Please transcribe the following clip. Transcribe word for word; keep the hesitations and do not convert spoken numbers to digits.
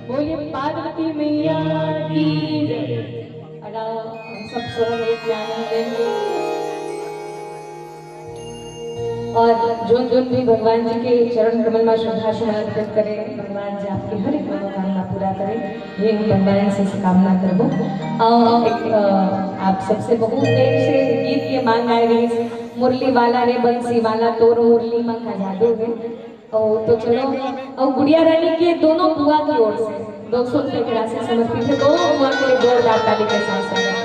बोलिए पार्वती मैया की जय। अड़ा हम सब सोहर एक आनंद लेंगे। और जोन जोन भी भगवान जी के चरण कमल में श्रद्धा सुमन अर्पित करे, भगवान जी आपकी हर एक मनोकामना पूरा करे, ये हम भगवान से कामना करबो। और एक, अ, आप सबसे बहुत देर से गीत के मांग आए रही, मुरली वाला रे बंसी वाला, तोर मुरली में का जादू है। ओ, तो चलो, और गुड़िया रानी के दोनों बुआ की ओर से दो सौ रुपए की राशि समर्पित है। दोनों बुआ के लिए जोरदार ताली के साथ स्वागत।